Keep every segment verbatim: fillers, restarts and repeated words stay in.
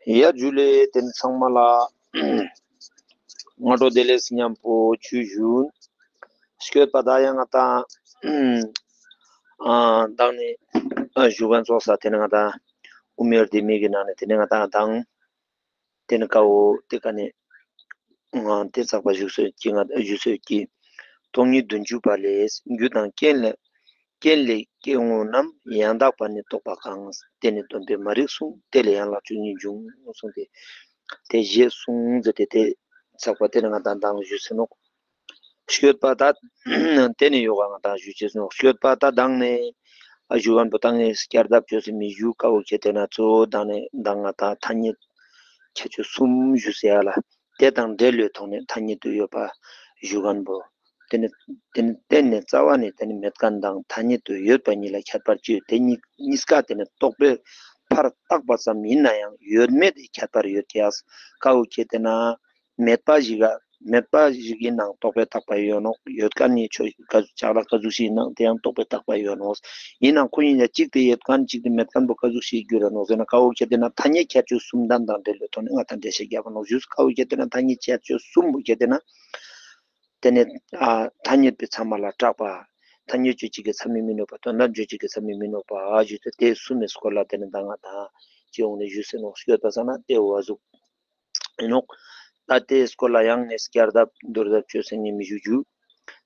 ཡ་ཇུ་ལེ། དེ་ནི་ཚང་མ་ལ་སྔ་དྲོ་བདེ་ལེགས་མཉམ་པོ་ཇུ་ཞུ། སྐྱོད་པ་ད་ཡང་ང་དང་ཨ་བདག་ནི་ཨ་ཞུ་གན་ཚོགས་ས་དེ་ནི་ང་དང་ཨུ་མེར་དེ་མི་གི་ནང་ནས་དེ་ནི་ང་དང་དང་དེ་ནི་ཀ་བོ་དེ་ཀ་ནི་ང་དེ་ཚགས་པ་བཞུགས་སོད་ཀྱི་ང་བཞུགས་སོད་ཀྱི། སྟོང་ཉིད་བདུན་ཅུ་པ་ལས། རྒྱུ་དང་རྐྱེན་ལས་རྐྱེན་ལས་སྐྱེ་བོ་རྣམས། ཡང་དག་པར་ནི་རྟོགས་པ་གང་། དེ་ནི་སྟོན་པས་མ་རིག་གསུངས། དེ་ལས་ཡན་ལག་བཅུ་གཉིས་འབྱུང་གསུངས་ཏེ། དེ་ཞེས་གསུངས་ཟེར་ཏེ་དེ་ཚགས་པ་དེ་ནི་ང་དང་དང་ཞུས་ཟིན་ནོག། སྐྱོད་པ་ད་དེ་ནི་ཡོ་ག་ང་དང་ཞུས་ཅེས་ནོག། སྐྱོད་པ་ད་དང་ནས་ཨ་ཞུ་གན་པོ་དང་ངས་བསྐྱར་ལྡབ་བཅོས་སེ་མི་ཞུ། ཀ་བོ་ཁྱེད་དེ་ན་གཙོ་བོ་དང་ནས་དང་ང་དང་ཐ་སྙད་ཁྱད་ཆོས་གསུམ་ཞུ་ཟེར་ཡ་ལ། དེ་དང་འབྲེལ་ལོས་ཐོག་ནས་ཐ་སྙད་དུ་ཡོད་པ་ཞུ་གན་པོ། དེ་ནི་དེ་ནི་བརྟེན་ནས་རྩ་བ་ནས་དེ་ནི་མེད་མཁན་དང་ཐ་སྙད་དུ་ཡོད་པ་གཉིས་ལ་ཁྱད་པར་གཅོད། དེ་གཉིས་གཉིས་ཀ་དེ་ནི་རྟོག་པས་ཕར་བཏགས་པ་ཙམ་ཡིན་ན་ཡང་ཡོད་མེད་དེ་ཁྱད་པར་ཡོད་ཀྱག། ཀ་བོ་ཁྱེད་དེ་ན་མེད་པ་ཞིག་ག་མེད་པ་ཞིག་ཡིན་ནའང་རྟོག་པས་བཏགས་པ་ཡོད་ནོག། ཡོད་མཁན་ནི་ཆོས་ག་ཅག་ལ་ག་ཟུག་ཞིག་ཡིན་ནའང་དེ་ཡང་རྟོག་པས་བཏགས་པ་ཡོད་ནོག། ཡིན་ནའང་ཁོ་ཡིན་ཡང་གཅིག་དེ་ཡོད་མཁན་གཅིག་དེ་མེད་མཁན་པོ་ག་ཟུག་ཞིག་འགྱུར་ར་ནོག་ཟེར་ན། ཀ་བོ་ཁྱེད་དེ་ན་ཐ་སྙད་ཁྱད་ཆོས་གསུམ་ལྡན་དང་འབྲེལ་ལོས་ཐོག་ནས་ང་དང་འགྲེལ་བཤད་རྒྱབ་པ་ནོག་ཞུས། ཀ་བོ་ཁྱེད་དེ་ན་ཐ་སྙད་ཁྱད་ཆོས་གསུམ་པོ་ཁྱེད་དེ་ན། དེ་ནས་ཨ་ཐ་སྙད་པའི་ཚད་མ་ལ་གྲགས་པ། ཐ་སྙད་དཔྱོད་བྱེད་ཀྱི་ཚད་མས་མི་གནོད་པ། དོན་དམ་དཔྱོད་བྱེད་ཀྱི་ཚད་མས་མི་གནོད་པ་ཞུས་ཏེ་དེ་གསུམ་མའི་སྐོར་ལ་དེ་ནས་ད་ང་དང་སྤྱི་ཡོངས་ནས་ཞུས་ཟིན་ནོག། སྐྱོད་པ་ས་ན་དེ་བ་ཟུག་ཡིན་ནོག། ད་དེའི་སྐོར་ལ་ཡང་ངས་བསྐྱར་ལྡབ་མདོར་བསྡུས་བཅོས་སེ་ངས་མི་ཞུ་རྒྱུ།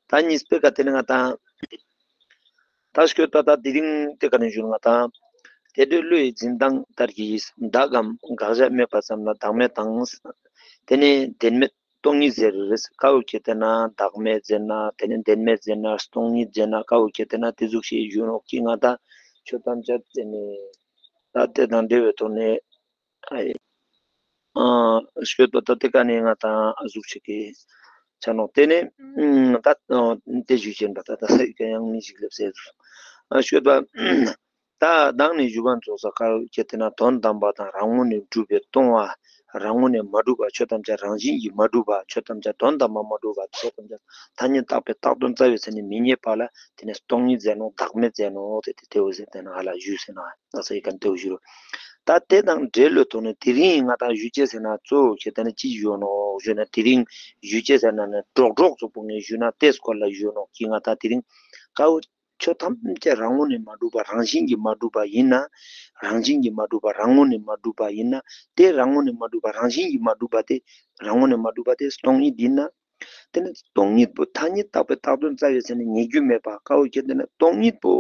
ད་གཉིས་པའི་ཀ་དེ་ནས་ང་དང་ད་སྐྱོད་པ་ད་དེ་རིང་དེ་ཀ་ནས་ཞུ་ང་དང་། དེ་འདྲའི་བློའི་འཛིན་སྟངས་ལྟར་གྱི་བདག་གམ་དགག་བྱ་མེད་པ་ཙམ་ལ་བདག་མེད་དང་། དེ་ནས་བདེན་མེད། སྟོང་ཉིད་ཟེར་རེད། ཀ་བོ་ཁྱེད་དེ་ན་བདག་མེད་ཟེར་ན། དེ་ནས་བདེན་མེད་ཟེར་ན། སྟོང་ཉིད་ཟེར་ན། ཀ་བོ་ཁྱེད་དེ་ན་དེ་ཟུག་ཞིག་ཞུ་ནོག་གི་ང་དང་ཆོས་ཐམས་ཅད་དེ་ནས་ད་དེ་དང་འབྲེལ་བའི་ཐོག་ནས་ཨ་ཡེ་ཨ་ཤོད་པ་ད་དེ་ཀ་ནས་ང་དང་ཨ་ཟུག་ཞིག་གི་ཆ་ནོག། དེ་ནས་ཨ་ད་ཨ་དེ་ཞུ་ཅན་པ་ད་ད་ཡང་མི་ཞིག་ལེབ་ཟེར་ཨ་ཤོད་པ། ད་བདག་ནི་ཞུ་བ་ཚོགས་ས་ཁ་ཁྱེད་དེ་ན་དོན་དམ་པ་དང་རང་ངོས་ནས་གྲུབ་པའི་སྟོང་པ། རང་ངོས་ནས་མ་གྲུབ་པ། ཆོས་ཐམས་ཅད་རང་བཞིན་གྱིས་མ་གྲུབ་པ། ཆོས་ཐམས་ཅད་དོན་དམ་པ་མ་གྲུབ་པ། ཆོས་ཐམས་ཅད་ཐ་སྙད་བཏགས་པའི་བཏགས་དོན་རྩ་བའི་ཆ་ནས་མི་རྙེད་པ་ལ་དེ་ནས་སྟོང་ཉིད་ཟེར་ནོག། བདག་མེད་ཟེར་ནོག། དེ་དེ་དེའུ་ཟེར་དེ་ན་ཧ་ལ་ཞུས་ཟེར་ན་ད་ས་ཡི་གན་དེའུ་ཞུ་རུ། ད་དེ་དང་འབྲེལ་ལོས་ཐོག་ནས་དེ་རིང་ང་དང་ཞུ་ཅེས་ཟེར་ན་གཙོ་བོ་ཁྱེད་དེ་ན་ཅི་ཞུ་ནོག་ཞུ་ན། དེ་རིང་ཞུ་ཅེས་ཟེར་ན་ནི་སྒྲོག་སྒྲོག་ཚོགས་པོ་ངས་ཞུ་ན་དེ་སྐོར་ལ་ཞུ་ནོག་གི་ང་དང་དེ་རིང་ཀ་བོ། ཆོས་ཐམས་ཅད་རང་ངོས་ནས་མ་གྲུབ་པ་རང་བཞིན་གྱིས་མ་གྲུབ་པ་ཡིན་ན། རང་བཞིན་གྱིས་མ་གྲུབ་པ་རང་ངོས་ནས་མ་གྲུབ་པ་ཡིན་ན། དེ་རང་ངོས་ནས་མ་གྲུབ་པ་རང་བཞིན་གྱིས་མ་གྲུབ་པ་དེ་རང་ངོས་ནས་མ་གྲུབ་པ་དེ་སྟོང་ཉིད་ཡིན་ན། དེ་ནི་སྟོང་ཉིད་པོ་ཐ་སྙད་བཏགས་པའི་བཏགས་དོན་རྩ་བའི་ཆ་ནས་རྙེད་རྒྱུ་མེད་པ་ཀ་བོ་ཁྱེད་དེ་ནི་སྟོང་ཉིད་པོ་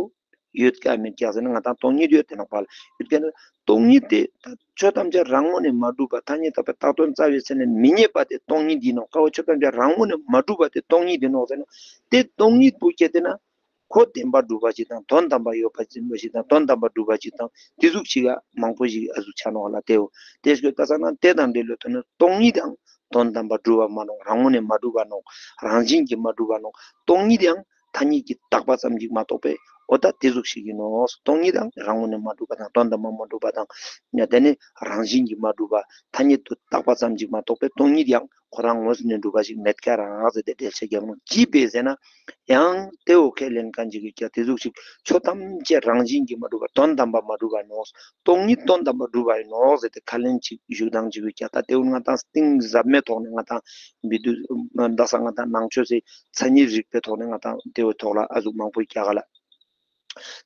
ཡོད་ཀྱག་མེད་ཀྱག་ཟེར་ན་ང་དང་སྟོང་ཉིད་ཡོད་དེ་ནོག་པ་ལ་ཡོད་ཀྱག་ན་སྟོང་ཉིད་དེ་ད་ཆོས་ཐམས་ཅད་རང་ངོས་ནས་མ་གྲུབ་པ་ཐ་སྙད་བཏགས་པའི་བཏགས་དོན་རྩ་བའི་ཆ་ནས་མི་རྙེད་པ་དེ་སྟོང་ཉིད་ཡིན་ནོག། ཀ་བོ་ཆོས་ཐམས་ཅད་རང་ངོས་ནས་མ་གྲུབ་པ་དེ་སྟོང་ཉིད་ཡིན་ནོག་ཟེར་ན། དེ་སྟོང་ཉིད་པོ་ཁྱེད་དེ་ན། ཁོ་བདེན་པར་གྲུབ་པ་ཅིག་དང་དོན་དམ་པ་ཡོད་པ་ཅན་པོ་ཞིག་དང་དོན་དམ་པར་གྲུབ་པ་ཅིག་དང་དེ་ཟུག་ཅིག་ཡ་མང་པོ་ཞིག་ཨ་ཟུག་ཆ་ནོག་ལ་དེའོ། དེ་སྐད་ལྟ་ས་ན་དེ་དང་འབྲེལ་ལོས་ཐོག་ནས་སྟོང་ཉིད་དང་དོན་དམ་པར་གྲུབ་པ་མ་ནོག། རང་ངོས་ནས་མ་གྲུབ་པ་ནོག། རང་བཞིན་གྱིས་མ་གྲུབ་པ་ནོག། སྟོང་ཉིད་ཡང་ཐ་སྙད་ཀྱིས་བཏགས་པ་ཙམ་ཅིག་མ་གཏོགས་པའི་འོ་ད་དེ་ཟུག་ཞིག་ཡིན་ནོག། སྟོང་ཉིད་དང་རང་ངོས་ནས་མ་གྲུབ་པ་དང་དོན་དམ་པར་མ་གྲུབ་པ་དང་ཡ་དེ་ནི་རང་བཞིན་གྱིས་མ་གྲུབ་པ་ཐ་སྙད་དུ་བཏགས་པ་ཙམ་ཅིག་མ་གཏོགས་པའི་སྟོང་ཉིད་ཡང་ཁོ་རང་ངོས་ནས་གྲུབ་པ་ཞིག་མེད་ཀ་རང་ཟེར་ཏེ་འགྲེལ་བཤད་རྒྱབ་ནོག། ཅི་སྦེ་ཟེར་ན། ཡང་དེའོ་ཁས་ལེན་མཁན་ཅིག་གིས་ཀྱང་དེ་ཟུག་ཞིག་ཆོས་ཐམས་ཅད་རང་བཞིན་གྱིས་མ་གྲུབ་པ་དོན་དམ་པར་མ་གྲུབ་པ་ནོག། སྟོང་ཉིད་དོན་དམ་པར་གྲུབ་པ་ཡིན་ནོག་ཟེར་ཏེ་ཁས་ལེན་ཅིག་ཞུ་སྟངས་ཅིག་གིས་ཀྱང་ད་དེའོ་ང་དང་གཏིང་ཟབ་མའི་ཐོག་ནས་ང་དང་བི་དུ་འདག་ས་ང་དང་ནང་ཆོས་སི་མཚན་ཉིད་རིག་པའི་ཐོག་ནས་ང་དང་དེའོ་ཐོག་ལ་ཨ་ཟུག་མང་པོ་རྒྱག་ག་ལ།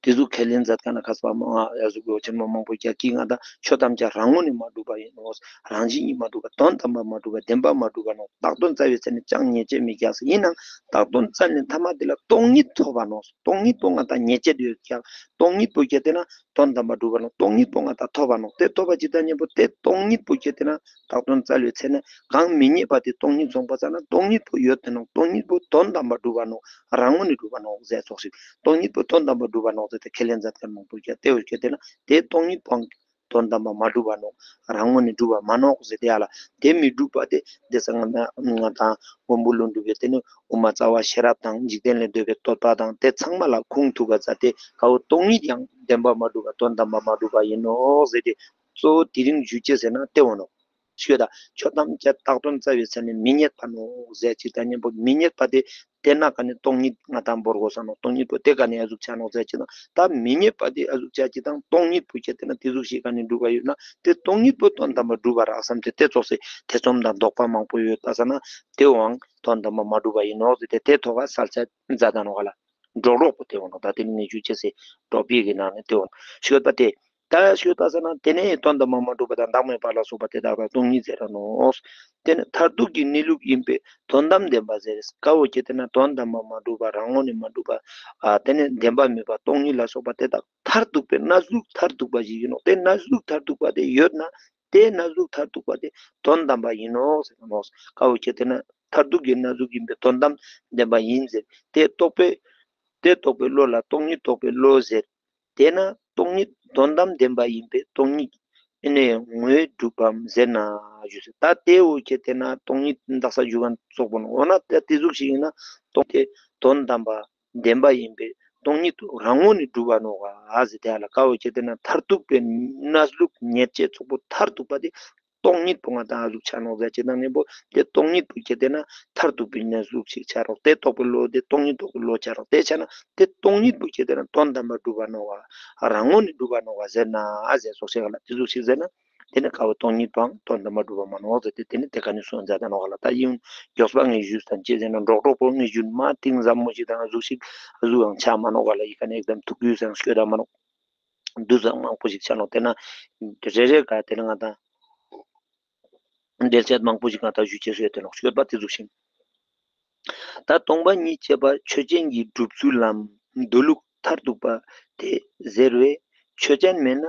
དེ་ཟུག་ཁས་ལེན་མཛད་མཁན་ན་མཁས་པ་མང་ཨ་ཟུག་གི་ཆེན་མོ་མང་པོ་རྒྱག་གིས་ང་དང་ཆོས་ཐམས་ཅད་རང་ངོས་ནས་མ་གྲུབ་པ་ཡིན་ནོག། རང་བཞིན་གྱིས་མ་གྲུབ་པ་དོན་དམ་པར་མ་གྲུབ་པ་བདེན་པར་མ་གྲུབ་པ་ནོག། བཏགས་དོན་རྩ་བའི་ཆ་ནས་ཅང་རྙེད་བྱེད་མེད་ཀྱག་ཟེར་ཡིན་ནའང་བཏགས་དོན་རྩ་ནས་མཐའ་མ་དེ་ལ་སྟོང་ཉིད་ཐོབ་པ་ནོག། སྟོང་ཉིད་པོ་ང་དང་རྙེད་བྱེད་ཡོད་ཀྱག། སྟོང་ཉིད་པོ་ཁྱེད་དེ་ན་དོན་དམ་པར་གྲུབ་པ་ནོག། སྟོང་ཉིད་པོ་ང་དང་ཐོབ་པ་ནོག། དེ་ཐོབ་པ་ཅིག་དང་མཉམ་པོ་དེ་སྟོང་ཉིད་པོ་ཁྱེད་དེ་ན་བཏགས་དོན་རྩ་བའི་ཆ་ནས་གང་མི་རྙེད་པ་དེ་སྟོང་ཉིད་སོང་པ་ཙ་ན་སྟོང་ཉིད་པོ་ཡོད་དེ་ནོག། སྟོང་ཉིད་པོ་དོན་དམ་པར་གྲུབ་པ་ནོག། རང་ངོས་ནས་གྲུབ་པ་ནོག་ཟེར་ཚོགས་ཤིག། སྟོང་ཉིད་པོ་དོན་དམ་པར་གྲུབ་པ་ནོག་ཟེར་ཏེ་ཁས་ལེན་མཛད་མཁན་མང་པོ་ཡོད་ཀྱག། དེ་འོ་ཁྱེད་དེ་ན་དེ་སྟོང་ཉིད་པོ་དོན་དམ་པར་མ་གྲུབ་པ་ནོག། རང་ངོས་ནས་གྲུབ་པ་མ་ནོག་ཟེར་ཏེ་ཡ་ལ་དེ་མི་འགྲུབ་པ་དེ་དེ་ས་ང་ང་དང་མགོན་པོ་ཀླུ་སྒྲུབ་པའི་དེ་ནི་དབུ་མ་རྩ་བ་ཤེས་རབ་དང་འཇིག་རྟེན་ལས་འདོད་པའི་རྟོག་པ་དང་དེ་ཚང་མ་ལ་ཁུངས་ཐུག་ག་ཙ་དེ་ཀ་བོ་སྟོང་ཉིད་ཡང་བདེན་པར་མ་གྲུབ་པ་དོན་དམ་པར་མ་གྲུབ་པ་ཡིན་ནོག་ཟེར་ཏེ་གཙོ་བོ་དེ་རིང་ཞུ་ཅེས་ཟེར་ན་དེ་འོ་ནོག། ཞུས་ད། ཆོས་ཐམས་ཅད་བཏགས་དོན་རྩ་བའི་ཆ་ནས་མི་རྙེད་པ་ནོག་ཟེར་ཅིག་དང་མཉམ་པོ་མི་རྙེད་པ་དེ་ དེ་ན་ག་ནས་སྟོང་ཉིད་ང་དང་བོར་དགོས་ས་ནོ། སྟོང་ཉིད་པོ་དེ་ག་ནས་ཨ་ཟུག་ཆ་ནོ་ཟེར་ཅི་དང་། ད་མི་རྙེད་པ་དེ་ཨ་ཟུག་ཆ་ཅི་དང་སྟོང་ཉིད་པོ་ཁྱེར་ཏེ་ན་དེ་ཟུག་ཞིག་ག་ནས་འགྲུབ་པ་ཡོད་ན་དེ་སྟོང་ཉིད་པོ་དོན་དམ་པ་འགྲུབ་པ་རག་བསམ་སྟེ་དེ་ཙོགས་སེ་ཐེ་ཚོམ་དང་དོགས་པ་མང་པོ་ཡོད་པ་ས་ན་དེ་བའང་དོན་དམ་པ་མ་འགྲུབ་པ་ཡིན་ནོ་ཟེར་ཏེ་དེ་ཐོག་ག་སལ་ཆ་མཛད་ད་ནོ་ག་ལ། འགྲོ་གྲོགས་པོ་དེ་འོང་ནོ། ད་དེ་ནི་ངེས་ཤུགས་ཆེ་སེ་འགྲོ་པའི་གི་ནང་ནས་དེ་འོང་ཤོད་པ་དེ། ད་ཤོད་པ་ས་ན་དེ་ནས་དོན་དམ་པ་མ་གྲུབ་པ་དང་བདག་མེད་པ་ལ་སོགས་པ་དེ་དག་ལ་སྟོང་ཉིད་ཟེར་ར་ནོ། དེ་ནི་མཐར་ཐུག་གི་གནས་ལུགས་ཡིན་པས་དོན་དམ་བདེན་པ་ཟེར། དཀའ་བོ་ཁྱེར་ཏེ་ན་དོན་དམ་པ་མ་གྲུབ་པ་རང་ངོས་ནས་མ་གྲུབ་པ། ཨ་དེ་ནི་བདེན་པ་མེད་པ་སྟོང་ཉིད་ལ་སོགས་པ་དེ་དག་མཐར་ཐུག་པའི་གནས་ལུགས་མཐར་ཐུག་པ་ཞིག་ཡིན་ནོ། དེ་གནས་ལུགས་མཐར་ཐུག་པ་དེ་ཡོད་ན། དེ་གནས་ལུགས་མཐར་ཐུག་པ་དེ་དོན་དམ་པ་ཡིན་ནོ་ཟེར་ནོ། དཀའ་བོ་ཁྱེར་ཏེ་ན་མཐར་ཐུག་གི་གནས་ལུགས་ཡིན་པས་དོན་དམ་བདེན་པ་ཡིན་ཟེར། དེ་རྟོགས་པའི་དེ་རྟོགས་པའི་བློ་ལ་སྟོང་ཉིད་རྟོགས་པའི་བློ་ཟེར། དེས་ན་སྟོང་ཉིད་དོན་དམ་བདེན་པ་ཡིན་པས་སྟོང་ཉིད་ཨེ་ནས་ངོས་གྲུབ་པའམ་ཟེར་ན་ཞུ་ཟེར། ད་དེ་འོ་ཁྱེར་ཏེ་ན་སྟོང་ཉིད་འདག་ས་ཞུ་ག་ཙོགས་པོ་ནོ། འོ་ན་ད་དེ་ཟུག་ཞིག་ཡིན་ན་སྟོང་དེ་དོན་དམ་པ་བདེན་པ་ཡིན་པས་སྟོང་ཉིད་དུ་རང་ངོས་ནས་གྲུབ་པ་ནོ་ག་ཟེར། དེ་ལ་དཀའ་བོ་ཁྱེར་ཏེ་ན་མཐར་ཐུག་པའི་གནས་ལུགས་ཉེར་སྤྱོད་ཚོགས་པོ་མཐར་ཐུག་པ་དེ་སྟོང་ཉིད་པོ་ང་དང་ཨ་ཟུག་ཆ་ནོ་ཟེར་ཅི་དང་ནི་པོ་དེ་སྟོང་ཉིད་པོ་ཁྱེར་ཏེ་ན་མཐར་ཐུག་པའི་གནས་ལུགས་ཤིག་ཆ་རོགས། དེ་རྟོགས་པའི་བློ་དེ་སྟོང་ཉིད་རྟོགས་པའི་བློ་ཆ་རོགས། དེ་ཆ་ན་དེ་སྟོང་ཉིད་པོ་ཁྱེར་ཏེ་ན་དོན་དམ་པ་གྲུབ་པ་ནོ་བ། རང་ངོས་ནས་གྲུབ་པ་ནོ་བ་ཟེར་ན་ཨ་ཟེར་སོགས་ཤིག་ག་ལ་དེ་ཟུག་ཤིག་ཟེར་ན། དེ་ནི་དཀའ་བོ་སྟོང་ཉིད་པའང་དོན་དམ་པ་གྲུབ་པ་མ་ནོ་ཟེར་ཏེ་དེ་ནི་དེ་ག་ནས་སོང་མཛད་ད་ནོ་ག་ལ། ད་ཡིན་མགྱོགས་པ་ངས་ཞུས་དང་ཅི་ཟེར་ན་འགྲོ་གྲོགས་པོ་ངས་ཞུས་མ་གཏིང་ཟབ་མོ་ཞིག་དང་ཨ་ཟུག་ཤིག་ཨ་ཟུག་ཡང་ཆ་མ་ནོ་ག་ལ། ཡི་ག་ནས་ཨེག་དམ་ཐུགས་རྒྱུས་སང་ཤོད་ད་མ་ནོ། འདུ་ཚང་མང་པོ་ཞིག་ཆ་ལོ། དེ་ན་རེ་རེ་ག་དེ་ལ་ང་དང་འགྲེལ་བཤད་མང་པོ་ཞིག་ང་དང་ཞུ་ཆེ་སོ་ཡོད་དེ་ལོག་ཤོད་པ་དེ་ཟུག་ཤིང་། ད་སྟོང་པ་ཉིད་ཅེས་པ་ཆོས་ཅན་གྱི་སྒྲུབ་ཚུལ་ལམ་མདོ་ལུགས་མཐར་ཐུག་པ་དེ་ཟེར་བས་ཆོས་ཅན་མེད་ན་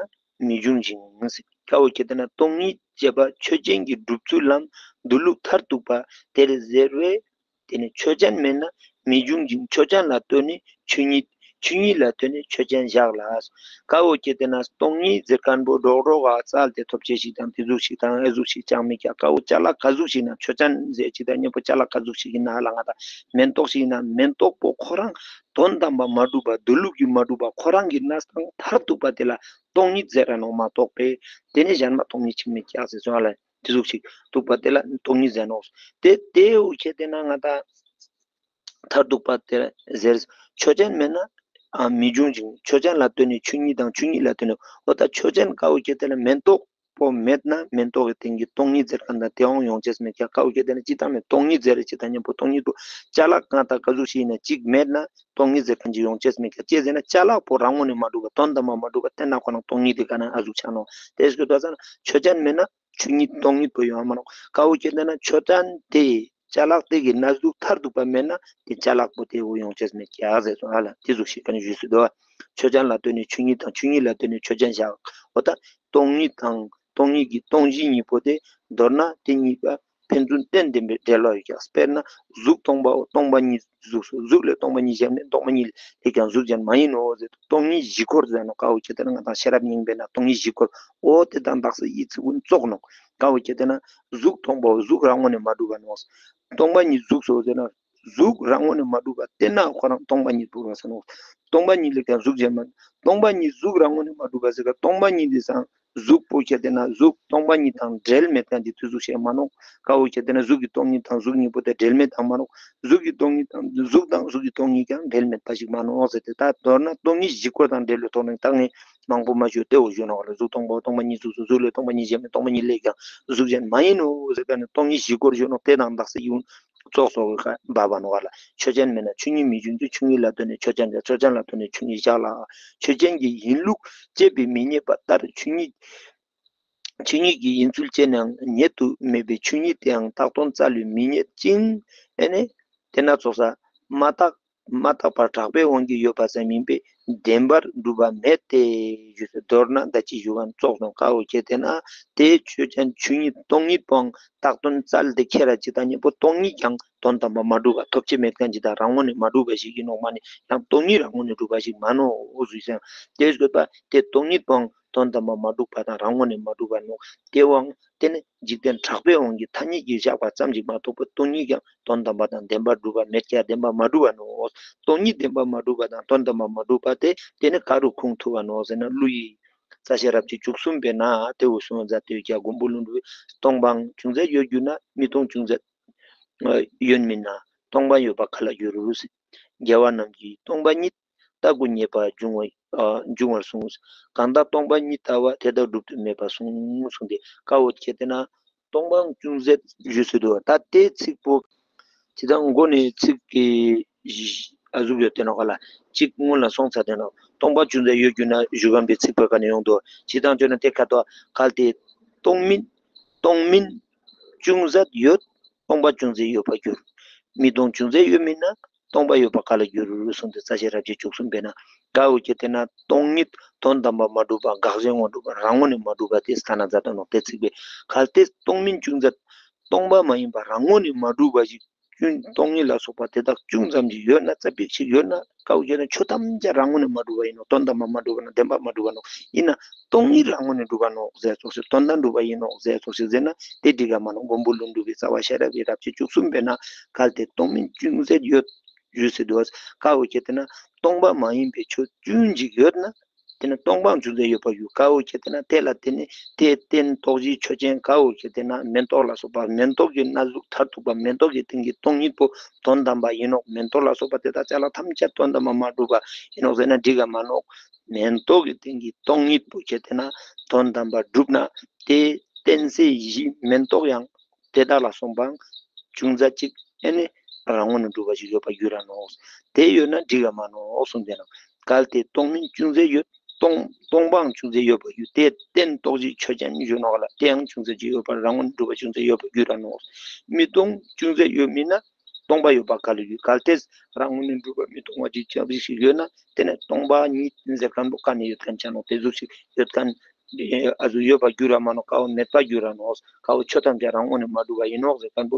མི་འབྱུང་ཞིང་། དཀའ་བོ་ཁྱེར་ཏེ་ན་སྟོང་ཉིད་ཅེས་པ་ཆོས་ཅན་གྱི་སྒྲུབ་ཚུལ་ལམ་མདོ་ལུགས་མཐར་ཐུག་པ་དེར་ཟེར་བས། དེ་ནི་ཆོས་ཅན་མེད་ན་མི་འབྱུང་ཞིང་། ཆོས་ཅན་ལ་ལྟོས་ནས་ཆོས་ཉིད། ཆོས་ཉིད་ལ་ལྟོས་ནས་ཆོས་ཅན་བཞག་ལ། དཀའ་བོ་ཁྱེར་ཏེ་ན་སྟོང་ཉིད་ཟེར་མཁན་པོ་རོག་རོག་ག་བཙལ་ཏེ་ཐོབ་ཆེ་ཞིག་དང་དེ་ཟུག་ཞིག་དང་ཨེ་ཟུག་ཞིག་ཅང་མེད་ཀྱང་དཀའ་བོ་ཅ་ལག་ག་ཟུག་ཞིག་ན་ཆོས་ཅན་ཟེར་ཅིག་དང་མཉམ་པོ་ཅ་ལག་ག་ཟུག་ཞིག་ཡིན་ན་ལ་ང་དང་མེན་ཏོག་ཞིག་ཡིན་ན་མེན་ཏོག་པོ་ཁོ་རང་དོན་དམ་པ་མ་གྲུབ་པ་མདོ་ལུགས་ཀྱི་མ་གྲུབ་པ་ཁོ་རང་གི་གནས་སྟངས་མཐར་ཐུག་པ་དེ་ལ་སྟོང་ཉིད་ཟེར་ར་ནོ་མ་གཏོགས་པས་དེ་ནི་གཞན་མ་སྟོང་ཉིད་ཅིག་མེད་ཀྱང་ཟེར་སོང་ལ། དེ་ཟུག་ཅིག་ཐུག་པ་དེ་ལ་སྟོང་ཉིད་ཟེར་ནོ། དེ་དེའུ་ཁྱེར་ཏེ་ན་ང་དང་མཐར་ཐུག་པ་དེ་ཟེར། ཆོས་ཅན་མེད་ན་ཨ་མི་འབྱུང་ཞིང་། ཆོས་ཅན་ལ་ལྟོས་ནས་ཆོས་ཉིད་དང་ཆོས་ཉིད་ལ་ལྟོས་ནས་འོ་ད་ཆོས་ཅན་དཀའ་བོ་ཁྱེར་ཏེ་ན་མེན་ཏོག་པོ་མེད་ན་མེན་ཏོག་གི་སྟེང་གི་སྟོང་ཉིད་ཟེར་མཁན་དང་དེའང་ཡོང་ཆེས་མེད་ཀྱང་དཀའ་བོ་ཁྱེར་ཏེ་ན་ཅི་དང་མེད་སྟོང་ཉིད་ཟེར་རེ་ཅི་དང་མཉམ་པོ་སྟོང་ཉིད་པོ་ཅ་ལག་གང་དང་ག་ཟུག་ཞིག་ཡིན་ན་གཅིག་མེད་ན་སྟོང་ཉིད་ཟེར་མཁན་ཅིག་ཡོང་ཆེས་མེད་ཀྱང་ཅི་ཟེར་ན་ཅ་ལག་པོ་རང་ངོས་ནས་མ་གྲུབ་པ་དོན་དམ་པ་མ་གྲུབ་པ་དེ་ན་ཁོ་རང་སྟོང་ཉིད་དེ་ག་ན་ཨ་ཟུག་ཆ་ནོ། དེ་ཟུག་ད་ས་ན་ཆོས་ཅན་མེད་ན། ཆོས་ཉིད་སྟོང་ཉིད་པོ་ཡོང་མ་ནོ། དཀའ་བོ་ཁྱེར་ཏེ་ན་ཆོས་ཅན་དེ་ཅ་ལག་དེ་གི་གནས་ལུགས་མཐར་ཐུག་པ་མེད་ན་དེ་ཅ་ལག་པོ་དེ་འོ་ཡོང་ཆེས་མེད་ཀྱག་ཟེར་སོང་ཨ་ལ། དེ་ཟུག་ཤིག་ག་ནས་ཞུས་སུ་འདུག་ཆོས་ཅན་ལ་ལྟོས་ནས་ཆོས་ཉིད་དང་ཆོས་ཉིད་ལ་ལྟོས་ནས་ཆོས་ཅན་བཞག་འོ་ད་སྟོང་ཉིད་དང་སྟོང་ཉིད་ཀྱི་སྟོང་གཞི་གཉིས་པོ་དེ་མདོར་ན་དེ་གཉིས་ཀ་ཕན་ཚུན་བརྟེན་ལྡན་པའི་འབྲེལ་བ་ཡོད་ཀྱག་དཔེར་ན་གཟུགས་སྟོང་པའོ། སྟོང་པ་ཉིད་གཟུགས་སོ། གཟུགས་ལས་སྟོང་པ་ཉིད་གཞན་མེད། སྟོང་པ་ཉིད་ལས་ཀྱང་གཟུགས་གཞན་མ་ཡིན་ནོ་ཟེར། སྟོང་ཉིད་བཞི་སྐོར་ཟེར་ནོ། དཀའ་བོ་ཁྱེར་ཏེ་ན་ང་དང་ཤེས་རབ་སྙིང་པོའི་ནང་སྟོང་ཉིད་བཞི་སྐོར་འོ་དེ་དང་དག་ས་ཡིད་ཚིག་ཀུན་ཙོག་ནོ། དཀའ་བོ་ཁྱེར་ཏེ་ན་གཟུགས་སྟོང་པའོ། གཟུགས་རང་ངོས་ནས་མ་གྲུབ་པ་ནོ། སྟོང་པ་ཉིད་གཟུགས་སོ་ཟེར་ན་གཟུགས་རང་ངོས་ནས་མ་གྲུབ་པ་དེ་ན་ཁོ་རང་སྟོང་པ་ཉིད་པོ་རང་ས་ནོ། སྟོང་པ་ཉིད་ལས་ཀྱང་གཟུགས་གཞན་མ། སྟོང་པ་ཉིད་གཟུགས་རང་ངོས་ནས་མ་གྲུབ་པ་ཟེར་ག་སྟོང་པ་ཉིད་དེ་སང་གཟུགས་པོ་ཁྱེར་ཏེ་ན་གཟུགས་སྟོང་པ་ཉིད་དང་འབྲེལ་མེད་མཁན་གྱི་དུས་གཟུགས་ཤེས་མ་ནོག་དཀའ་བོ་ཁྱེར་ཏེ་ན་གཟུགས་ཀྱི་སྟོང་ཉིད་དང་གཟུགས་གཉིས་པོ་དེ་འབྲེལ་མེད་དང་མ་ནོག་གཟུགས་ཀྱི་སྟོང་ཉིད་དང་གཟུགས་དང་གཟུགས་ཀྱི་སྟོང་ཉིད་ཀྱང་འབྲེལ་མེད་པ་ཞིག་མ་ནོག་ཟེར་ཏེ། ད་མདོར་ན་སྟོང་ཉིད་བཞི་སྐོར་དང་འབྲེལ་བའི་ཐོག་ནས་ད་ངས་མང་པོ་མ་ཞུ་སྟེ་འོ་ཞུ་ནོག་ལ། གཟུགས་སྟོང་པའོ། སྟོང་པ་ཉིད་གཟུགས་སོ། གཟུགས་ལས་སྟོང་པ་ཉིད་གཞན་མེད། སྟོང་པ་ཉིད་ལས་ཀྱང་གཟུགས་གཞན་མ་ཡིན་ནོ་ཟེར་ག་ནས་སྟོང་ཉིད་བཞི་སྐོར་ཞུ་ནོག་དེ་དང་དག་ས་ཡིན་ཙོག་སོགས་ཀྱི་ཁ་འབབ་པ་ནོ་ག་ལ། ཆོས་ཅན་མེད་ན་ཆོས་ཉིད་མི་འབྱུང་སྟེ། ཆོས་ཉིད་ལ་ལྟོས་ནས་ཆོས་ཅན་བཞག་ཆོས་ཅན་ལ་ལྟོས་ནས་ཆོས་ཉིད་བཞག་ལ། ཆོས་ཅན་གྱི་ཡིན་ལུགས་དཔྱད་པས་མི་རྙེད་པ་ལྟར་ཆོས་ཉིད་ཆོས་ཉིད་ཀྱི་ཡིན་ཚུལ་དཔྱད་ནའང་རྙེད་དུ་མེད་པའི་ཆོས་ཉིད་དེའང་བཏགས་དོན་རྩ་ལས་མི་རྙེད་ཅིང་། ཨེ་ནས་དེ་ན་ཙོགས་ས་མ་བརྟགས་མ་བརྟགས་པར་གྲགས་པའི་དབང་གིས་ཡོད་པ་ཙམ་ཡིན་པས་བདེན་པར་གྲུབ་པ་མེད་དེ། ཞུས་སོ། མདོར་ན་ད་ཅི་ཞུ་ག་ཙོགས་སོང་དཀའ་བོ་ཁྱེར་ཏེ་ན་དེ་ཆོས་ཅན་ཆོས་ཉིད་སྟོང་ཉིད་པོའང་བཏགས་དོན་རྩ་ལས་དེ་ཁྱེར་ར་ཅི་དང་མཉམ་པོ་སྟོང་ཉིད་ཀྱང་དོན་དམ་པ་མ་གྲུབ་པ་ཐོབ་བྱེད་མེད་མཁན་ཅི་དང་རང་ངོས་ནས་མ་གྲུབ་པ་ཞིག་ཡིན་ནོག་མ་ནི་ཡང་སྟོང་ཉིད་རང་ངོས་ནས་གྲུབ་པ་ཞིག་མ་ནོག་འོ་ཟུག་ཟེར་དེ་ཟེར་བ་དེ་སྟོང་ཉིད་པོའང་དོན་དམ་པ་མ་གྲུབ་པ་དང་རང་ངོས་ནས་མ་གྲུབ་པ་ནོག་དེ་བའང་དེ་ནི་འཇིག་རྟེན་གྲགས་པའི་དབང་གིས་ཐ་སྙད་ཀྱིས་བཞག་པ་ཙམ་ཞིག་མ་གཏོགས་པ་སྟོང་ཉིད་ཀྱང་དོན་དམ་པ་དང་བདེན་པར་གྲུབ་པ་མེད་ཀྱང་བདེན་པར་མ་གྲུབ་པ་ནོ། སྟོང་ཉིད་བདེན་པར་མ་གྲུབ་པ་དང་དོན་དམ་པར་མ་གྲུབ་པ་དེ་དེ་ནི་ག་རུ་ཁུངས་ཐུབ་པ་ནོ་ཟེར་ན་གླུ་ཡི་རྩ་ཤེ་རབ་ཀྱི་བཅུ་གསུམ་པའི་ནང་དེ་འུ་གསུངས་མཛད་དེ་ཡོད་ཀྱང་མགོན་པོ་ཀླུ་སྒྲུབ་སྟོང་པའང་ཅུང་ཟད་ཡོད་གྱུར་ན། མི་སྟོང་ཅུང་ཟད་ཡོད་མིན་ན། སྟོང་པ་ཡོད་པ་ག་ལ་འགྱུར། རྒྱལ་བ་རྣམས་ཀྱིས་སྟོང་པ་ཉིད་རྟག་ཏུ་ངེས་པར་འབྱུང་བ་ཨ་འབྱུང་བར་གསུངས། གང་དག་སྟོང་པ་ཉིད་ལྟ་བ་དེ་དག་སྒྲུབ་ཏུ་མེད་པར་གསུངས་གསུངས་ཏེ། ཀ་བོ་ཁྱེད་དེ་ན་སྟོང་པའང་ཅུང་ཟད་ཡོད་ཟེར་འདུག་ད་དེ་ཚིག་པོ་ཇི་ལྟར་མགོ་ནས་ཚིག་གི་ཨ་ཟུག་ཡོད་དེ་ནོ་ག་ལ་གཅིག་སྔོན་ལ་སོང་ཚར་དེ་ནོ། སྟོང་པ་ཅུང་ཟད་ཡོད་གྱུར་ན་ཞུ་གམ་པའི་ཚིག་པོ་ག་ནས་ཡོང་དོ། ཇི་ལྟར་བརྗོད་ན་དེ་ཁ་དོ་གལ་ཏེ་སྟོང་མིན་སྟོང་མིན་ཅུང་ཟད་ཡོད། སྟོང་པ་ཅུང་ཟད་ཡོད་པར་འགྱུར། མི་སྟོང་ཅུང་ཟད་ཡོད་མིན་ན། སྟོང་པ་ཡོད་པ་ག་ལ་འགྱུར་གསུངས་ཏེ། རྩ་ཤེ་རབ་བྱེད་བཅུ་གསུམ་པས་ན། ཀ་བོ་ཁྱེད་དེ་ན་སྟོང་ཉིད་དོན་དམ་པར་མ་གྲུབ་པ་འགག་བྱའི་དངོས་གྲུབ་པ་རང་ངོས་ནས་མ་གྲུབ་པ་དེ་སྟན་ན་མཛད་དོ་ནོ། དེ་ཚིག་པས་གལ་ཏེ་སྟོང་མིན་ཅུང་ཟད། སྟོང་པ་མ་ཡིན་པ་རང་ངོས་ནས་མ་གྲུབ་པ་ཞིག་ཅུང་སྟོང་ཉིད་ལ་སོགས་པ་དེ་དག་ཅུང་ཙམ་ཞིག་ཡོད་ན། རྩ་བིག་ཞིག་ཡོད་ན། ཀ་བོ་ཁྱེད་དེ་ན་ཆོས་ཐམས་ཅད་རང་ངོས་ནས་མ་གྲུབ་པ་ཡིན་ནོ། དོན་དམ་པར་མ་གྲུབ་པ་ན་བདེན་པར་མ་གྲུབ་པ་ནོ། ཡིན་ན་སྟོང་ཉིད་རང་ངོས་ནས་གྲུབ་པ་ནོ་ཟེར་ཙོགས་ཤིག་དོན་དམ་གྲུབ་པ་ཡིན་ནོ་ཟེར་ཙོགས་ཤིག་ཟེར་ན་དེ་འགྲིག་ག་མ་ནོ། མགོན་པོ་ཀླུ་སྒྲུབ་པའི་རྩ་བ་ཤེས་རབ་ཀྱི་རབ་བྱེད་བཅུ་གསུམ་པས་ན། གལ་ཏེ་སྟོང་མིན་ཅུང་ཟད་ཡོད། ཡོད་ཟེར་འདུག་ཀ་བོ་ཁྱེད་དེ་ན་སྟོང་པ་མ་ཡིན་པའི་ཆོས་ཅུང་ཅིག་ཡོད་ན། དེ་ནི་སྟོང་པའང་ཅུང་ཟད་ཡོད་པར་འགྱུར། ཀ་བོ་ཁྱེད་དེ་ན་དེ་ལ་དེ་ནི་དེ་རྟེན་རྟོགས་གཞིའི་ཆོས་ཅན། ཀ་བོ་ཁྱེད་དེ་ན་མེན་ཏོག་ལ་སོགས་པ་མེན་ཏོག་གི་སྣ་ཟུག་མཐར་ཐུག་པ་མེན་ཏོག་གི་སྟེང་གི་སྟོང་ཉིད་པོ་དོན་དམ་པ་ཡིན་ནོ། མེན་ཏོག་ལ་སོགས་པ་དེ་དག་ཅ་ལག་ཐམས་ཅད་དོན་དམ་པར་མ་གྲུབ་པ་ཡིན་ནོ་ཟེར་ན་འགྲིག་ག་མ་ནོ། མེན་ཏོག་གི་སྟེང་གི་སྟོང་ཉིད་པོ་ཁྱེད་དེ་ན་དོན་དམ་པར་གྲུབ་ན། དེ་རྟེན་གཞི་མེན་ཏོག་ཡང་དེ་དག་ལ་སོགས་པའང་ཅུང་ཟད་ཅིག་ཨེ་ནི་རང་ངོས་ནས་གྲུབ་པ་ཞིག་ཡོད་པར་འགྱུར་ར་ནོ། དེ་ཡོད་ན་འགྲིག་ག་མ་ནོ་གསུངས་ཏེ་ན། གལ་ཏེ་སྟོང་མིན་ཅུང་ཟད་ཡོད། སྟོང་སྟོང་པའང་ཅུང་ཟད་ཡོད་པར་འགྱུར། དེ་རྟེན་རྟོགས་གཞིའི་ཆོས་ཅན་ཡོད་ནོ་ག་ལ། དེའང་ཅུང་ཟད་ཅིག་ཡོད་པར་རང་ངོས་ནས་གྲུབ་པ་ཅུང་ཟད་ཡོད་པར་འགྱུར་ར་ནོ། མི་སྟོང་ཅུང་ཟད་ཡོད་མིན་ན། སྟོང་པ་ཡོད་པ་ག་ལ་འགྱུར། གལ་ཏེ་རང་ངོས་ནས་གྲུབ་པ་མི་སྟོང་པ་ཅིག་ཅང་ཞིག་ཡོད་ན། དེ་ནི་སྟོང་པ་ཉིད་ཟེར་མཁན་པོ་ག་ནས་ཡོད་མཁན་ཅང་ནོ། དེ་ཟུག་ཞིག་ཡོད་མཁན་ཨ་ཟུག་ཡོད་པར་འགྱུར་ར་མ་ནོ། ཀ་བོ་མེད་པར་འགྱུར་ར་ནོ། ཀ་བོ་ཆོས་ཐམས་ཅད་རང་ངོས་ནས་མ་གྲུབ་པ་ཡིན་ནོ་ཟེར་མཁན་པོ་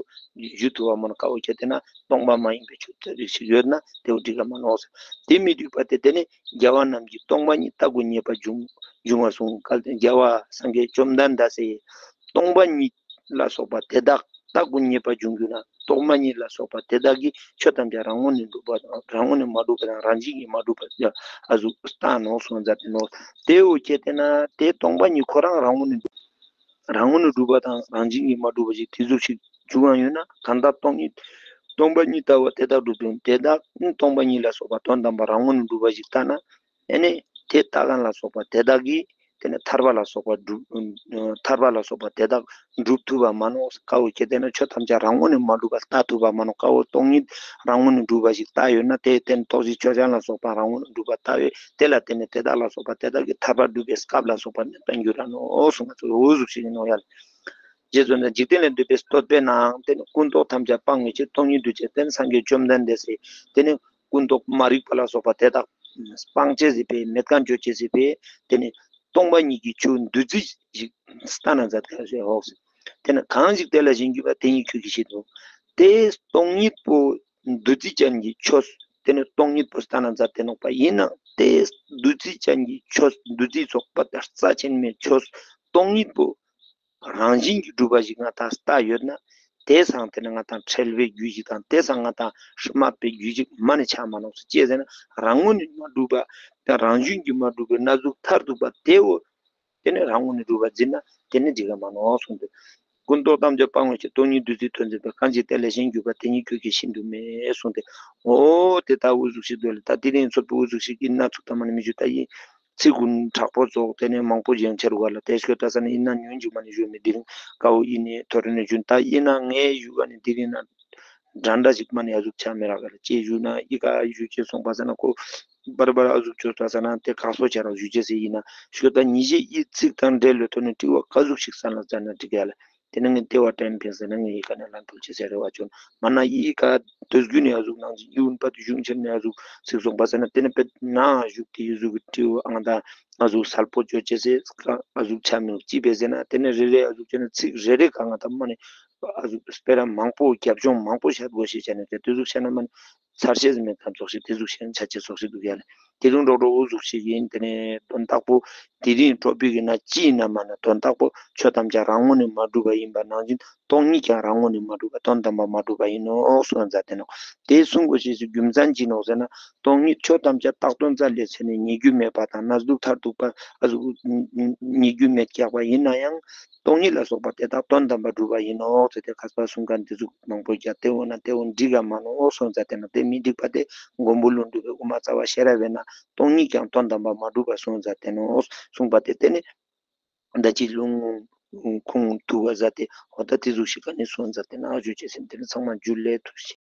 ཞུ་ཐུབ་པ་མ་ནོ། ཀ་བོ་ཁྱེད་དེ་ན་སྟོང་པ་མ་ཡིན་པའི་ཆོས་ཙམ་ཞིག་ཡོད་ན་དེ་བོ་འགྲིག་ག་མ་ནོ་ཟེར། དེ་མི་འགྲིག་པ་དེ་དེ་ནི་རྒྱལ་བ་རྣམས་ཀྱིས་སྟོང་པ་ཉིད་རྟག་ཏུ་ངེས་པར་འབྱུང་འབྱུང་བར་གསུངས། གལ་ཏེ་རྒྱལ་བ་སངས་རྒྱས་བཅོམ་ལྡན་འདས་སི་སྟོང་པ་ཉིད་ལ་སོགས་པ་དེ་དག་རྟག་ཏུ་ངེས་པར་འབྱུང་གྱུར་ན། སྟོང་པ་ཉིད་ལ་སོགས་པ་དེ་དག་གིས་ཆོས་ཐམས་ཅད་རང་ངོས་ནས་གྲུབ་པ་དང་རང་ངོས་ནས་མ་གྲུབ་པ་དང་རང་བཞིན་གྱིས་མ་གྲུབ་པ་ཨ་ཟུག་ལྟ་ནོ་གསུངས་མཛད་དེ་ནོ། དེ་འོ་ཁྱེད་དེ་ན་དེ་སྟོང་པ་ཉིད་ཁོ་རང་རང་ངོས་ནས་རང་ངོས་ནས་གྲུབ་པ་དང་རང་བཞིན་གྱིས་མ་གྲུབ་པ་ཞིག་དེ་ཟུག་ཞིག་འབྱུང་བ་ཡོད་ན། གང་ལྟར་སྟོང་ཉིད་སྟོང་པ་ཉིད་ལྟ་བུ་དེ་དག་གྲུབ་ཀྱང་དེ་དག་ནི་སྟོང་པ་ཉིད་ལ་སོགས་པ་དོན་དམ་པར་རང་ངོས་ནས་གྲུབ་པ་ཞིག་ལྟ་ན། ཨེ་ནི་དེ་ལྟ་མཁན་ལ་སོགས་པ་དེ་དག་གིས་དེ་ནི་ཐར་པ་ལ་སོགས་པ་སྒྲུབ་ཐར་པ་ལ་སོགས་པ་དེ་དག་སྒྲུབ་ཐུབ་པ་མ་ནོ། ཀ་བོ་ཁྱེད་དེ་ན་ཆོས་ཐམས་ཅད་རང་ངོས་ནས་མ་གྲུབ་པ་ལྟ་ཐུབ་པ་མ་ནོ། ཀ་བོ་སྟོང་ཉིད་རང་ངོས་ནས་གྲུབ་པ་ཞིག་ལྟ་ཡོད་ན། དེ་རྟེན་རྟོགས་གཞིའི་ཆོས་ཅན་ལ་སོགས་པ་རང་ངོས་ནས་གྲུབ་པ་ལྟ་བས་དེ་ལ་བརྟེན་ནས་དེ་དག་ལ་སོགས་པ་དེ་དག་གིས་ཐར་པ་སྒྲུབ་པའི་སྐབས་ལ་སོགས་པ་མེད་པར་འགྱུར་ར་ནོ་གསུངས་པ་ཚོ་འོ་ཟུག་ཞིག་ཡིན་ནོ་ཡ། རྗེ་བཙུན་ན་འཇིག་རྟེན་ལས་འདས་པའི་བསྟོད་པའི་ནང་དེ་ནི་ཀུན་རྟོག་ཐམས་ཅད་སྤང་བའི་ཕྱིར། སྟོང་ཉིད་འདུས་བྱས་རྟེན་སངས་རྒྱས་བཅོམ་ལྡན་འདས་སི་དེ་ནི་ཀུན་རྟོག་མ་རིག་པ་ལ་སོགས་པ་དེ་དག་སྤང་བྱེད་ཟེར་བའི་མེད་མཁན་བྱེད་ཅེས་ཟེར་བའི་དེ་ནི་སྟོང་པ་ཉིད་ཀྱི་ཆོས་འདུ་འཛི་ཞིག་ལྟ་ན་མཛད་དེ་ཞེས་འོག་ཟེར། དེ་ནི་གང་ཞིག་དེ་ལ་ཞེན་གྱུར་པ་དེ་ཉིད་ཁྱོད་ཀྱི་ཕྱིར་དུ། དེ་སྟོང་ཉིད་པོ་འདུ་འཛི་ཅན་གྱི་ཆོས་དེ་ནི་སྟོང་ཉིད་པོ་ལྟ་ན་མཛད་དེ་ནོག་པ་ཡིན་ནའང་དེ་འདུ་འཛི་ཅན་གྱི་ཆོས་འདུ་འཛི་ཚོགས་པ་དང་རྩ་ཆེན་མོའི་ཆོས་སྟོང་ཉིད་པོ་རང་བཞིན་གྱིས་གྲུབ་པ་ཞིག་ང་དང་ལྟ་ཡོད་ན། དེ་སང་དེ་ནི་ང་དང་ཁྲེལ་བའི་རྒྱུ་ཞིག་དང་དེ་སང་ང་དང་སྨད་པའི་རྒྱུ་ཞིག་མ་ནི་ཆགས་མ་ནོག་ཟེར། ཅི་ཟེར་ན་རང་ངོས་ནས་མ་གྲུབ་པ་དང་རང་བཞིན་གྱིས་མ་གྲུབ་པའི་སྣ་ཟུག་མཐར་ཐུག་པ་དེའོ། དེ་ནི་རང་ངོས་ནས་གྲུབ་པ་འཛིན་ན་དེ་ནི་འགྲིག་ག་མ་ནོག་གསུངས་ཏེ། ཀུན་རྟོག་ཐམས་ཅད་སྤང་བའི་ཕྱིར། སྟོང་ཉིད་འདུ་འཛི་ཐོབ་འཛིན་པའི། གང་ཞིག་དེ་ལ་ཞེན་གྱུར་པ་དེ་ཉིད་ཁྱོད་ཀྱི་ཕྱིར་དུ་མེད་གསུངས་ཏེ། འོ་དེ་ལྟ་འུ་ཟུག་ཞིག་འདོད་ལ་ད་དེ་རིང་ཚོད་པོ་འུ་ཟུག་ཞིག་ཡིན་ན་ཚུགས་ད་མ་ནི་མི་ཞུ་ད་ཡིན། ཚིག་ཀུན་དྲག་པོ་ཙོགས་དེ་ནས་མང་པོ་ཡང་ཆེར་བ་ལ་དེ་ཤོད་ད་ས་ནི་ཡིན་ན་ཉུང་ཅིག་མ་ནི་ཞུ་མི་དེ་རིང་དཀའ་བོ་ཡིན་ནི་ཐོ་རེ་ནས་ཞུ་ད་ཡིན་ན་ངས་ཞུ་ག་ནི་དེ་རིང་ན་འདྲ་འདྲ་ཞིག་མ་ནི་ཨ་ཟུག་ཆ་མེ་ར་ག་ལ་ཅེས་ཞུ་ན་ཡི་ག་ཞུ་ཅེས་སོང་པ་ས་ན་ཁོ་བར་བར་ཨ་ཟུག་ཆོས་ད་ས་ན་དེ་ཁག་སོ་ཆ་ར་ཞུ་ཅེས་སེ་ཡིན་ན་ཤོད་ད་ཉི་ཤེ་ཡི་ཚིག་དང་འབྲེལ་ལོ་ཐོ་ནི་དྲི་བ་ག་ཟུག་ཞིག་ས་ན་ཙ་ན་དྲི་ག་ལ། དེ་ནས་ངས་ལྟེ་བ་དྲན་ཕན་ཟེར་ན་ངས་ཡི་ག་ནས་ལན་ཐུག་ཅེས་ཟེར་རེ་བ་བཅོལ། མ་ན་ཡི་ག་དུས་རྒྱུན་ནས་ཨ་ཟུག་ནང་ཅིག་ཡིད་འོང་པ་དུ་གཞུང་ཆེན་ནས་ཨ་ཟུག་ཚིག་སོང་པ་ཟེར་ན་དེ་ནས་པེ་ན་ཨ་ཟུག་དེ་ཡི་ཟུག་གི་དྲི་བ་ཨང་དང་ཨ་ཟུག་སལ་པོ་བཅོ་ཅེས་ཟེར་ཨ་ཟུག་ཆ་མི་ཅི་པེ་ཟེར་ན་དེ་ནས་རེ་རེ་ཨ་ཟུག་བཅོ་ན་ཚིག་རེ་རེ་གང་ང་ད་མ་ནས་ཨ་ཟུག་སྤེ་ར་མང་པོ་རྒྱབ་ལྗོངས་མང་པོ་བཤད་དགོས་ཤེས་བྱ་ནས་དེ་དུས་ཟུག་བཤད་ན་མ་ནས་ཚར་ཤེས་མེད་ཐམ་ཚོགས་ཤིག་དེ་ཟུག་བཤད་ན་ཆ་ཆེ་ཚོགས་ཤིག་འདུག་ཡ་ལས། དེ་རིང་འགྲོ་འགྲོ་འུ་ཟུག་ཞིག་ཡིན། དེ་ནས་དོན་དག་པོ་དེ་རིང་འགྲོ་པའི་གི་ན་ཅི་ཡིན་ན་མ་ན་དོན་དག་པོ་ཆོས་ཐམས་ཅད་རང་ངོས་ནས་མ་གྲུབ་པ་ཡིན་པ་ནང་བཞིན་སྟོང་ཉིད་ཀྱང་རང་ངོས་ནས་མ་གྲུབ་པ། དོན་དམ་པར་མ་གྲུབ་པ་ཡིན་ནོ་གསུངས་མཛད་དེ་ནོ། དེ་གསུང་དགོས་ཞེས་སུ་རྒྱུ་མཚན་ཅི་ནོ་ཟེར་ན། སྟོང་ཉིད་ཆོས་ཐམས་ཅད་བཏགས་དོན་རྩ་ལས་ཆེ་ནས་ཉེ་རྒྱུ་མེད་པ་དང་གནས་ལུགས་མཐར་ཐུག་པ་ཨ་ཟུག་ཉེ་རྒྱུ་མེད་ཀྱག་པ་ཡིན་ན་ཡང་། སྟོང་ཉིད་ལ་སོགས་པ་དེ་དག་དོན་དམ་པར་གྲུབ་པ་ཡིན་ནོ་ཟེར་ཏེ་མཁས་པ་གསུང་མཁན་དེ་ཚོ་མང་པོ་རྒྱ་དེ་འོ་ན་དེ་འོ་འགྲིག་ག་མ་ནོ་གསུངས་མཛད་དེ་ན། དེ་མི་འགྲིག་པ་དེ་མགོན་པོ་ཀླུ་སྒྲུབ་པའི་དབུ་མ་རྩ་བ་ཤེས་རབ་བས་ན་སྟོང་ཉིད་ཀྱང་དོན་དམ་པར་མ་གྲུབ་པ་གསུངས་མཛད་དེ་ནོ་གསུངས་པ་དེ་དེ་ནི། ད་ཅི་ལུང་ཁུངས་ཐུག་པ་ཟ་སྟེ་འོ་ད་དེ་ཟུག་ཞིག་ག་ནས་སོང་ཟ་སྟེ་ན་ཨ་ཇོ་ཅེ་སེམས་དེ་ནི་ཚང་མ་འཇུ་ལེ་ཐུགས་ཤེས།